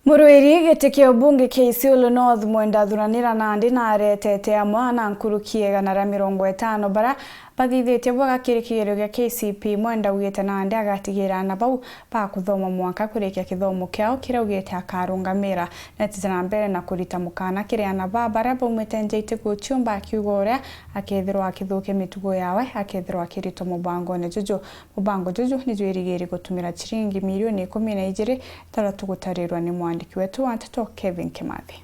Muruiri giti kia ubunge kia Isiolo North Mwenda Thuranira Nandi na aretete amwe na nkuruki 150 bara bathithitie bwaga kiri kigerio gia KCP. Mwenda augite Nandi agatigira na bau bakuthoma mwaka kurikia kithomo kiao kiria augite akarungamira na na mbere na kurita mukana kiria na ba baria baumite nja itiguchumba, akiuga uria akethirwo akithukia mitugo yawe akethirwo akiritwo mubango-ini juju. Mubango juju nijwirigiri gutumira ciringi milioni 12 tara tugutarirwa ni mwandiki wetu wa nteto Kevin Kimathi.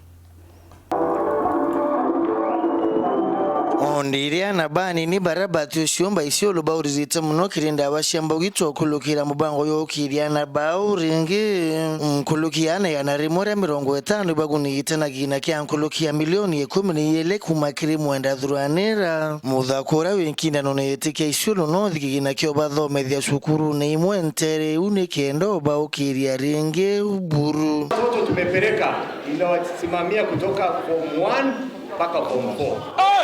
Ondiria na banini baria batiuciumba Isiolo baurizite muno kirinda abashamba ugitwa okulukira mubango yokiria na bau ringi nkulukiana 150 ibagunigite na gina kia nkulukia milioni 12 kuma kiri Mwenda Thuranira, muthako uria winkindano ni itikia Isiolo North kigina kio bathomethia cukuru ni imwe ntere uni kenda ubaukiria ringi buru. Watoto tumepeleka inawasimamia kutoka form 1 mpaka form 4.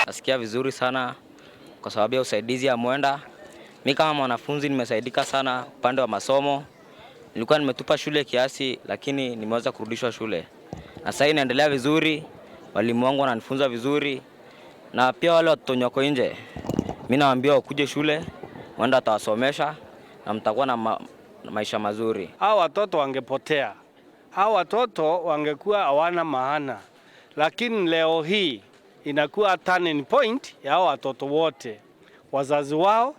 Nasikia vizuri sana kwa sababu ya usaidizi ya Mwenda. Mi kama mwanafunzi nimesaidika sana upande wa masomo. Nilikuwa nimetupa shule kiasi, lakini nimeweza kurudishwa shule na sasa inaendelea vizuri. Walimu wangu wananifunza vizuri, na pia wale watoto wenye wako nje, mi nawaambia wakuje shule, Mwenda atawasomesha na mtakuwa na maisha mazuri. Hao watoto wangepotea, hao watoto wangekuwa hawana maana, lakini leo hii inakuwa turning point ya hao watoto wote, wazazi wao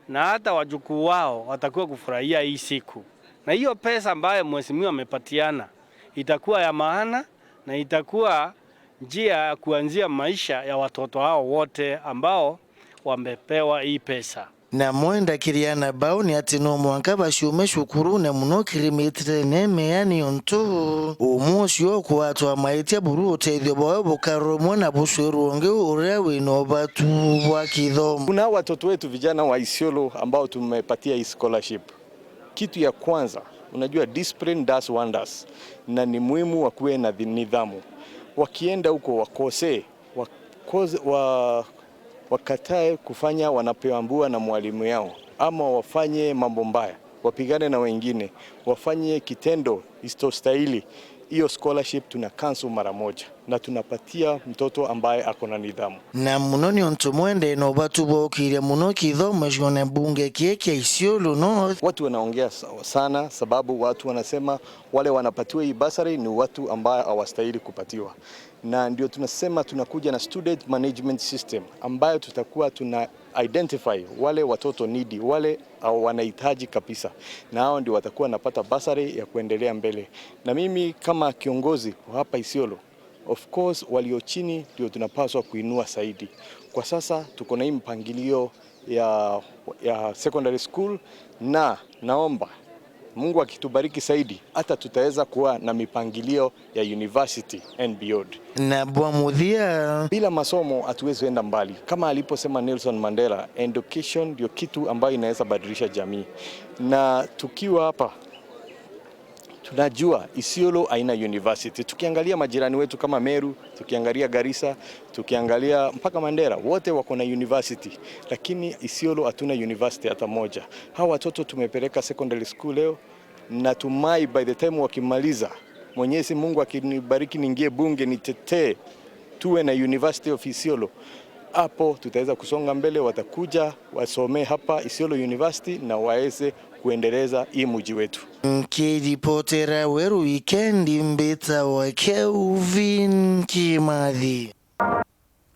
na hata wajukuu wao watakuwa kufurahia hii siku, na hiyo pesa ambayo mheshimiwa amepatiana itakuwa ya maana na itakuwa njia ya kuanzia maisha ya watoto hao wote ambao wamepewa hii pesa. Na Mwenda kiriana bao ni ati no mwanka bashume shukuru na muno kirimitire neme ontu umucio kuatwa maitia buru uteithio bwao bukarumwe na bucwirungi uria wina batu bwa kithomo. Kuna watoto wetu vijana wa Isiolo ambao tumepatia hii scholarship. Kitu ya kwanza, unajua discipline does wonders, na ni muhimu wakuwe na nidhamu. Wakienda huko wakose, wakatae kufanya wanapeambua na mwalimu yao, ama wafanye mambo mbaya, wapigane na wengine, wafanye kitendo isitostahili, hiyo scholarship tuna cancel mara moja na tunapatia mtoto ambaye ako na nidhamu. Na muno ni ontu Mwende no batu bokirie muno kithomo na bunge kie kia Isiolo North. Watu wanaongea sana sababu watu wanasema wale wanapatiwa hii bursary ni watu ambaye hawastahili kupatiwa, na ndio tunasema tunakuja na student management system ambayo tutakuwa tuna identify wale watoto needy, wale wanahitaji kabisa, na hao ndio watakuwa wanapata bursary ya kuendelea mbele. Na mimi kama kiongozi wa hapa Isiolo, of course walio chini ndio tunapaswa kuinua zaidi. Kwa sasa tuko na hii mpangilio ya secondary school, na naomba Mungu akitubariki zaidi hata tutaweza kuwa na mipangilio ya university and beyond. Na Bwamuthia, bila masomo hatuwezi enda mbali. Kama aliposema Nelson Mandela, education ndio kitu ambayo inaweza badilisha jamii. Na tukiwa hapa tunajua Isiolo haina university. Tukiangalia majirani wetu kama Meru, tukiangalia Garissa, tukiangalia mpaka Mandera, wote wako na university, lakini Isiolo hatuna university hata moja. Hawa watoto tumepeleka secondary school leo, natumai by the time wakimaliza, Mwenyezi Mungu akinibariki niingie bunge nitetee tuwe na University of Isiolo, hapo tutaweza kusonga mbele. Watakuja wasomee hapa Isiolo University na waweze kuendeleza hii mji wetu. Nkiripotera Weru Wikendi mbita wa Kelvin Kimathi.